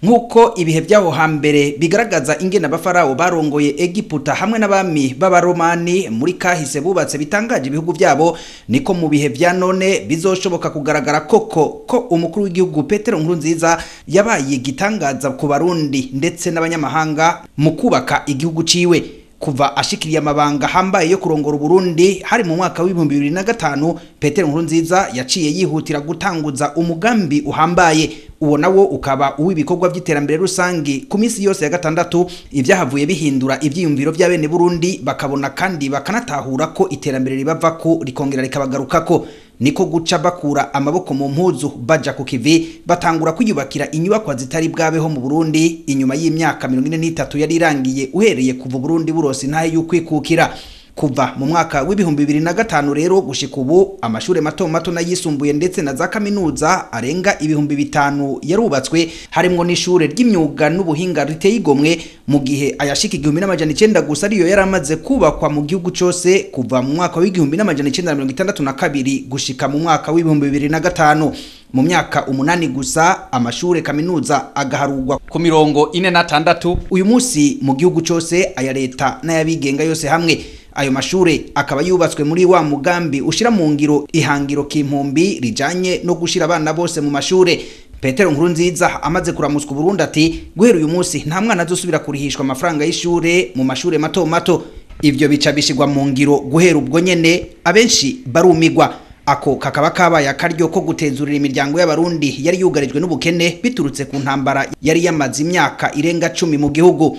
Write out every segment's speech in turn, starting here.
Nk'uko ibihe by'aho hambere bigaragaza ingene abafarawo barongoye Egiputa hamwe n'abami b'abaromani muri kahise bubatse bitangaje ibihugu byabo, niko mu bihe vya none bizoshoboka kugaragara koko ko umukuru w'igihugu Petero Nkurunziza yabaye igitangaza ku Barundi ndetse n'abanyamahanga mu kubaka igihugu ciwe. Kuva ashikiriye amabanga hambaye yo kurongora Burundi hari mu mwaka wa 2005, Petero Nkurunziza yaciye yihutira gutanguza umugambi uhambaye, uwo nawo ukaba uw'ibikorwa by'iterambere rusangi ku minsi yose ya gatandatu. Ibyahavuye bihindura ivyiyumviro by'abene Burundi, bakabona kandi bakanatahura ko iterambere ribava ko rikongera rikabagarukako. Niko guca bakura amaboko mu mpuzu baja ku kivi, batangura kwiyubakira inyubakwa zitari bwabeho mu Burundi inyuma y'imyaka 43 yari irangiye uhereye kuva Burundi burose intahe y'ukwikukira. Kuva mu mwaka wa 2005 rero gushika ubu, amashure mato mato n'ayisumbuye ndetse na za kaminuza arenga 5000 yarubatswe, harimwo n'ishure ry'imyuga n'ubuhinga riteye igomwe, mu gihe ayashika 1900 gusa ariyo yaramaze kubakwa mu gihugu cose kuva mu mwaka wa 1962 gushika mu mwaka wa 2005. Mu myaka 8 gusa, amashure kaminuza agaharugwa ku 46 uyu munsi mu gihugu cose, aya leta n'ayabigenga yose hamwe. Ayo mashure akaba yubatswe muri wa mugambi ushira mu ngiro ihangiro kimpumbi rijanye no gushira abana bose mu mashure. Petero Nkurunziza amaze kuramutswa Burundi ati: "Guhera uyu munsi nta mwana azosubira kurihishwa amafaranga y'ishure mu mashure mato mato." Ivyo bica bishigwa mu ngiro guhera ubwo nyene, abenshi barumigwa. Ako kakaba kabaye akaryo ko gutezurira imiryango y'Abarundi yari yugarijwe n'ubukene biturutse ku ntambara yari yamaze imyaka irenga 10 mu gihugu.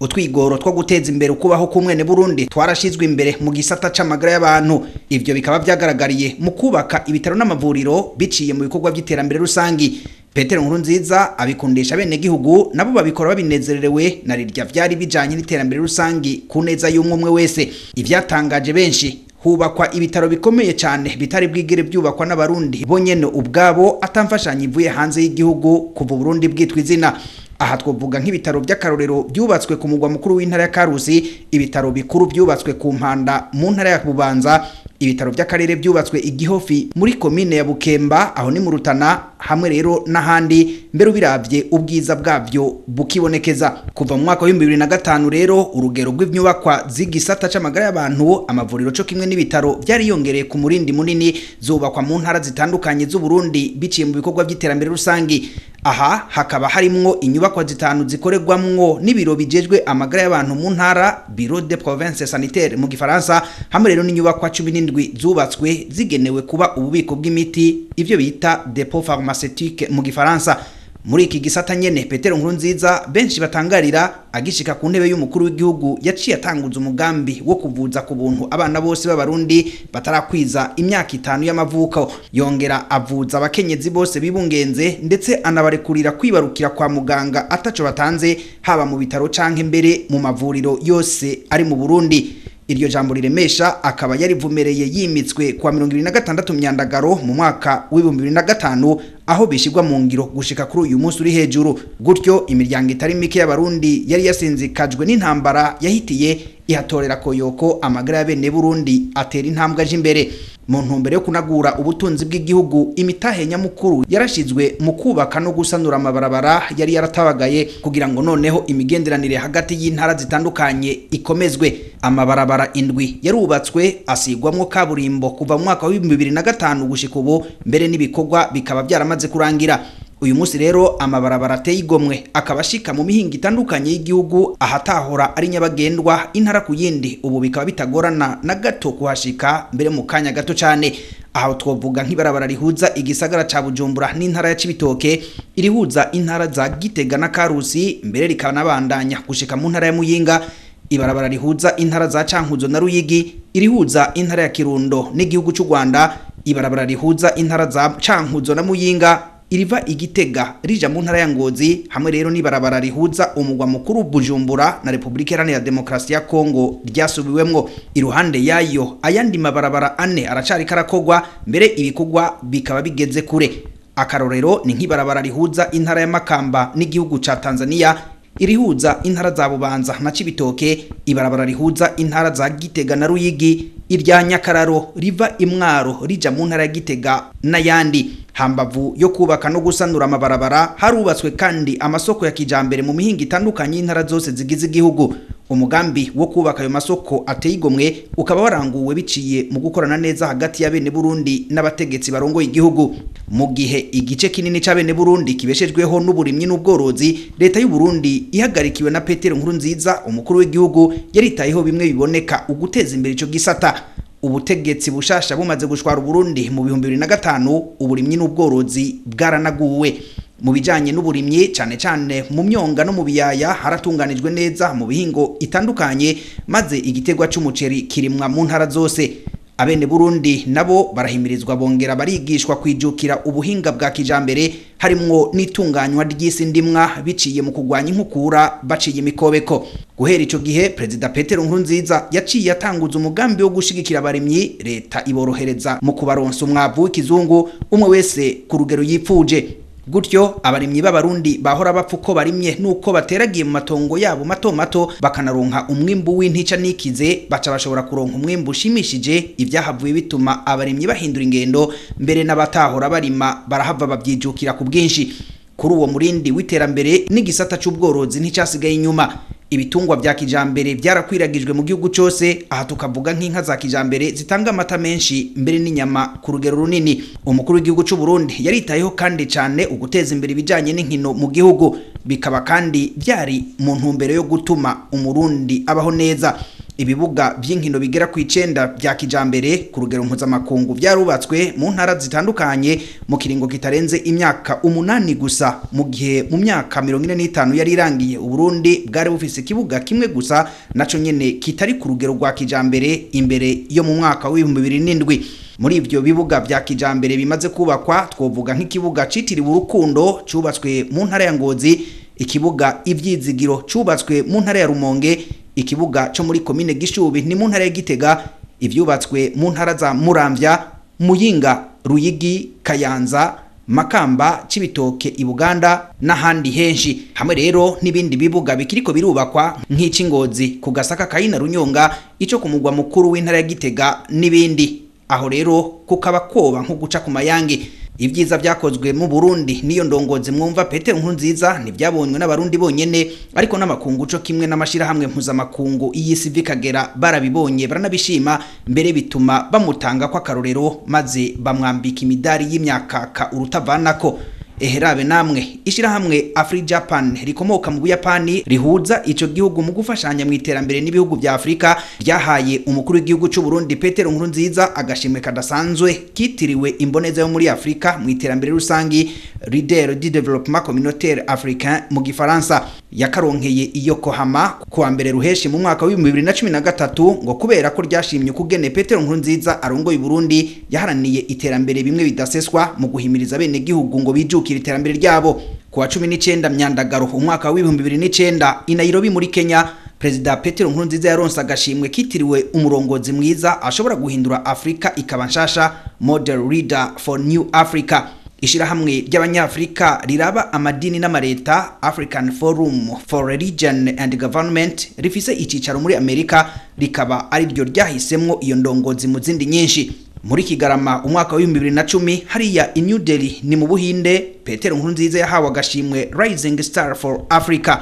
Utwigoro two guteza imbere ukubaho k'umwene Burundi twarashizwe imbere mu gisata c'amagara y'abantu. Ivyo bikaba vyagaragariye mu kubaka ibitaro n'amavuriro biciye mu bikorwa by'iterambere rusangi. Petero Nkurunziza abikundisha bene gihugu, nabo babikora babinezererewe, na rirya vyari bijanye n'iterambere rusangi ku neza y'umwe wese. Ivyatangaje benshi, hubakwa ibitaro bikomeye cyane bitari bwigere byubakwa n'Abarundi bonyene ubwabo atamfashanyo ivuye hanze y'igihugu kuva Burundi bwitwa izina. Aha twovuga nk'ibitaro by'akarorero byubatswe ku mugwa mukuru w'intara ya Karusi, ibitaro bikuru byubatswe ku Mpanda mu ntara ya Bubanza, ibitaro by'akarere byubatswe Igihofi muri komine ya Bukemba, aho ni mu Rutana, hamwe rero n'ahandi mbere ubiravye ubwiza bwabyo bukibonekeza. Kuva mu mwaka wa 2005 rero, urugero rw'inyubakwa z'igisata c'amagara y'abantu, amavuriro co kimwe n'ibitaro, byariyongereye ku murindi munini, zubakwa mu ntara zitandukanye z'u Burundi biciye mu bikorwa by'iterambere rusangi. Aha hakaba harimwo inyubakwa zitanu zikorerwamwo n'ibiro bijejwe amagara y'abantu mu ntara, Bureau de Province Sanitaire mu Gifaransa, hamwe rero n'inyubakwa 17 zubatswe zigenewe kuba ububiko bw'imiti, ivyo bita dépôt pharmaceutique mu Gifaransa. Muri iki gisata nyene, Petero Nkurunziza benshi batangarira agishika ku ntebe y'umukuru w'igihugu yaciye atanguza umugambi wo kuvuza ku buntu abana bose b'Abarundi batarakwiza imyaka 5 y'amavuko, yongera avuza abakenyezi bose bibungenze, ndetse anabarekurira kwibarukira kwa muganga ataco batanze, haba mu bitaro canke mbere mu mavuriro yose ari mu Burundi. Iryo jambo riremesha akaba yarivumereye yimitswe kwa 26 Myandagaro mu mwaka wa 2005, aho bishigwa mu ngiro gushika kuri uyu munsi uri hejuru. Gutyo imiryango itari mike y'Abarundi yari yasinzikajwe n'intambara yahitiye ihatorera koyoko, amagara ya bene Burundi atera intambwe aje imbere. Mu ntumbero yo kunagura ubutunzi bw'igihugu, imitahe nyamukuru yarashizwe mu kubaka no gusanura amabarabara yari yaratabagaye, kugira ngo noneho imigenderanire hagati y'intara zitandukanye ikomezwe. Amabarabara 7 yarubatswe asigwamwo kaburimbo kuva mu mwaka wa 2005 gushika ubu, mbere n'ibikorwa bikaba byaramaze kurangira. Uyu munsi rero amabarabara ateye igomwe akaba ashika mu mihingo itandukanye y'igihugu ahatahora ari nyabagendwa intara ku yindi, ubu bikaba bitagorana na gato kuhashika mbere mu kanya gato cyane. Aho twovuga nk'ibarabara rihuza igisagara ca Bujumbura n'intara ya Cibitoke, irihuza intara za Gitega na Karusi, mbere rikanabandanya gushika mu ntara ya Muyinga, ibarabara rihuza intara za Cankuzo na Ruyigi, irihuza intara ya Kirundo n'igihugu cy'u Rwanda, ibarabara rihuza intara za Cankuzo na Muyinga, iriva Igitega rija mu ntara ya Ngozi, hamwe rero n'ibarabara rihuza umugwa mukuru Bujumbura na Republika Iharanira Demokarasi ya Kongo ryasubiwemwo. Iruhande yayo, ayandi mabarabara 4 aracari karakogwa, mbere ibikorwa bikaba bigeze kure. Akarorero ni nk'ibarabara rihuza intara ya Makamba n'igihugu ca Tanzania, irihuza intara za Bubanza na Cibitoke, ibarabara rihuza intara za Gitega na Ruyigi, Irya Nyakararo riva Imwaro rija mu ntara ya Gitega n'ayandi. Hambavu yo kubaka no gusanura amabarabara, harubatswe kandi amasoko ya kijambere mu mihingo itandukanye y'intara zose zigize igihugu. Umugambi wo kubaka ayo masoko ateye igomwe ukaba waranguwe biciye mu gukorana neza hagati ya bene Burundi n'abategetsi barongoye igihugu. Mu gihe igice kinini c'abene Burundi kibeshejweho n'uburimyi n'ubworozi, leta y'u Burundi ihagarikiwe na Petero Nkurunziza umukuru w'igihugu yaritayeho bimwe biboneka uguteza imbere ico gisata. Ubutegetsi bushasha bumaze gushwara Burundi mu 2005, uburimyi n'ubworozi bwaranaguwe. Mu bijanye n'uburimyi, cane cane mu myonga no mu biyaya, haratunganijwe neza mu bihingo itandukanye, maze igitegwa c'umuceri kirimwa mu ntara zose. Abene Burundi nabo barahimirizwa bongera barigishwa kwijukira ubuhinga bwa kijambere, harimwo n'itunganywa ry'isi ndimwa biciye mu kugwanya inkukura baciye imikobeko. Guhera ico gihe, Perezida Petero Nkurunziza yaciye atanguza umugambi wo gushigikira abarimyi, leta iborohereza mu kubaronsa umwavu w'ikizungu umwe wese ku rugero yipfuje. Gutyo abarimyi b'abarundi bahora bapfa uko barimye nuko bateragiye mu matongo yabo mato mato, bakanaronka umwimbu w'intica nikize, baca bashobora kuronka umwimbu ushimishije. Ibyahavuye bituma abarimyi bahindura ingendo, mbere n'abatahora barima barahava babyijukira ku bwinshi. Kuri uwo murindi w'iterambere, n'igisata c'ubworozi nticyasigaye inyuma. Ibitungwa vya kijambere byarakwiragijwe mu gihugu cyose, aha tukavuga nk'inka za kijambere zitanga amata menshi mbere n'inyama ku rugero runini. Umukuru w'igihugu c'u Burundi yaritayeho kandi cyane uguteza imbere ibijanye n'inkino mu gihugu, bikaba kandi byari mu ntumbero yo gutuma umurundi abaho neza. Ibibuga by'inkino bigera ku 9 bya kijambere ku rugero mpuzamakungu byarubatswe mu ntara zitandukanye mu kiringo kitarenze imyaka 8 gusa, mu gihe mu myaka 45 yari irangiye Uburundi bwari bufise ikibuga kimwe gusa, naco nyene kitari ku rugero rwa kijambere imbere yo mu mwaka w'2007. Muri ivyo bibuga vya kijambere bimaze kubakwa twovuga nk'ikibuga citiriwe Urukundo cubatswe mu ntara ya Ngozi, ikibuga Ivyizigiro cubatswe mu ntara ya Rumonge, ikibuga cyo muri komine Gishubi ni mu ntara ya Gitega, ivyubatswe mu ntara za Muramvya, Muyinga, Ruyigi, Kayanza, Makamba, Cibitoke, Ibuganda n'ahandi henshi, hamwe rero n'ibindi bibuga bikiriko birubakwa nk'ic'Ingozi ku Gasaka Kayina Runyonga, ico ku mugwa mukuru w'intara ya Gitega n'ibindi. Aho rero kukaba koba nko guca ku mayange. Ibyiza byakozwe mu Burundi niyo ndongozi mwumva Petero Nkurunziza ntibyabonywe n'abarundi bonyene, ariko n'amakungu co kimwe n'amashirahamwe mpuzamakungu y'isi vikagera barabibonye baranabishima, mbere bituma bamutanga kwa karorero maze bamwambika imidari y'imyakaka urutavanako. Eherabe namwe, ishirahamwe Afri Japan rikomoka mu Buyapani rihuza ico gihugu mu gufashanya mu iterambere n'ibihugu vya Afrika, ryahaye umukuru w'igihugu c'u Burundi Petero Nkurunziza agashimwe kadasanzwe kitiriwe imboneza yo muri Afrika mu iterambere rusangi, Leader du Développement Communautaire Africain mu Gifaransa. Yakaronkeye iyo Yokohama kuwa mbere ruheshi mu mwaka wa 2013, ngo kubera ko ryashimye kugene Petero Nkurunziza arongoye Burundi yaharaniye iterambere bimwe bidaseswa mu guhimiriza bene gihugu ngo bijukire iterambere ryabo. Kuwa 19 Myandagaro umwaka wa 2009 i Nairobi muri Kenya, Perezida Petero Nkurunziza yaronse agashimwe kitiriwe umurongozi mwiza ashobora guhindura Afrika ikaba nshasha, Model Leader for New Africa. Ishirahamwe ry'abanyafrika riraba amadini n'amareta, African Forum for Religion and Government, rifise icicaro muri Amerika, rikaba ari ryo ryahisemwo iyo ndongozi mu zindi nyinshi. Muri Kigarama umwaka wa 2010 hariya i New Delhi ni mu Buhinde, Petero Nkurunziza yahawe agashimwe Rising Star for Africa,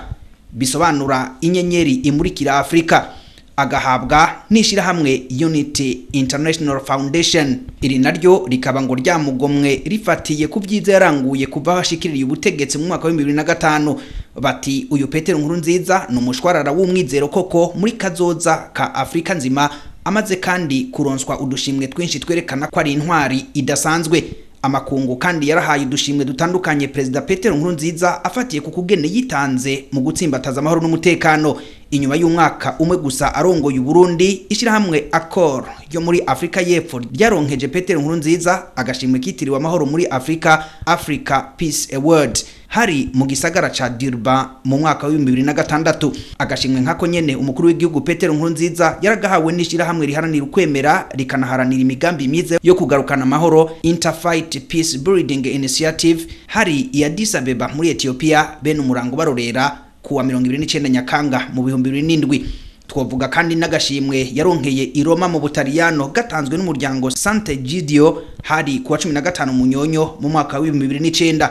bisobanura inyenyeri imurikira Afrika, agahabwa n'ishirahamwe Unity International Foundation. Iri naryo rikaba ngo ryamugomwe rifatiye ku byiza yaranguye kuva bashikiririye ubutegetsi mu mwaka wa 2005. Bati uyu Petero Nkurunziza ni umushwarara w'umwizero koko muri kazoza ka Afrika nzima, amaze kandi kuronswa udushimwe twinshi twerekana ko ari intwari idasanzwe. Amakungu kandi yarahaye udushimwe dutandukanye Perezida Petero Nkurunziza afatiye ku kugene yitanze mu gutsimbataza amahoro n'umutekano. Inyuma y'umwaka umwe gusa arongoye Burundi, ishirahamwe Accord yo muri Afrika y'Epfo ryaronkeje Petero Nkurunziza agashimwe kitiriwe amahoro muri Afrika, Africa Peace Award, hari mu gisagara ca Durban mu mwaka wa 2006. Agashimwe nkako nyene umukuru w'igihugu Petero Nkurunziza yaragahawe n'ishirahamwe riharanira ukwemera rikanaharanira imigambi myiza yo kugarukana amahoro, Interfaith Peace Building Initiative, hari i Addis Abeba muri Ethiopia, bene umurango barorera kuwa 29 Nyakanga mu 2007. Twovuga kandi n'agashimwe yaronkeye i Roma mu Butaliyano gatanzwe n'umuryango Sant'Egidio, hari kuwa 15 Munyonyo mu mwaka wa 2009.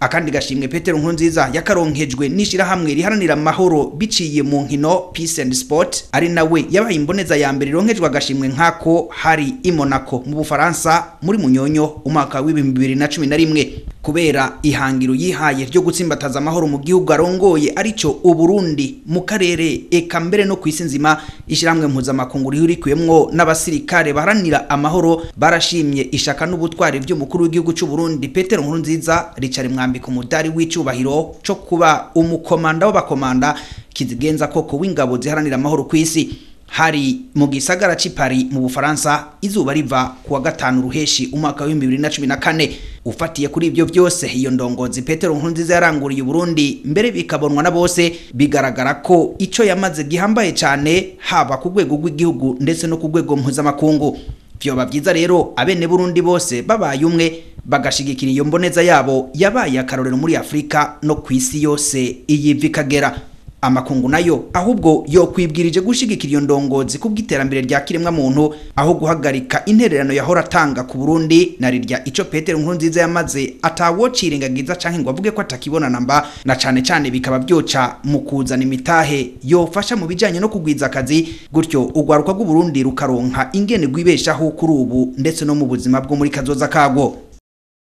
Akandi gashimwe Petero Nkurunziza yakaronkejwe n'ishirahamwe riharanira amahoro biciye mu nkino, Peace and Sport, ari nawe yabaye imboneza ya mbere ironkejwe agashimwe nk'ako, hari i Monaco mu Bufaransa muri Munyonyo umwaka wa 2011, kubera ihangiro yihaye ryo gutsimbataza amahoro mu gihugu arongoye, arico Uburundi, mu karere eka mbere no kwisi nzima. Ishyirahamwe mpuzamakungu rihurikiyemwo n'abasirikare baharanira amahoro barashimye ishaka n'ubutwari by'umukuru w'igihugu cy'u Burundi Petero Nkurunziza, Richard mwambika umudari w'icubahiro co kuba umukomanda w'abakomanda kizigenza koko w'ingabo ziharanira amahoro kw'isi, hari mu gisagara c'i Paris mu Bufaransa, izuba riva kuwa gatanu Ruheshi umwaka wa 2014. Ufatiye kuri ibyo byose iyo ndongozi Petero Nkurunziza yaranguriye Burundi, mbere bikabonwa na bose, bigaragara ko ico yamaze gihambaye cyane, haba ku rwego rw'igihugu ndetse no ku rwego mpuzamakungu. Vyoba byiza rero abene Burundi bose babaye umwe, bagashigikira iyo mboneza yabo yabaye akarorero muri Afrika no ku isi yose iyiva ikagera. Amakungu nayo ahubwo yokwibwirije gushigikira iyo ndongozi kubw'iterambere rya kiremwa muntu, aho guhagarika intererano yahora atanga ku Burundi, na rirya ico Petero Nkurunziza yamaze atawocirengagiza canke ngo avuge ko atakibona namba, na cane cane bikaba byoca mu kuzana imitahe yofasha mu bijanye no kugwiza akazi, gutyo ugwaruka rw'u Burundi rukaronka ingene rwibeshaho kuri ubu ndetse no mu buzima bwo muri kazoza kago.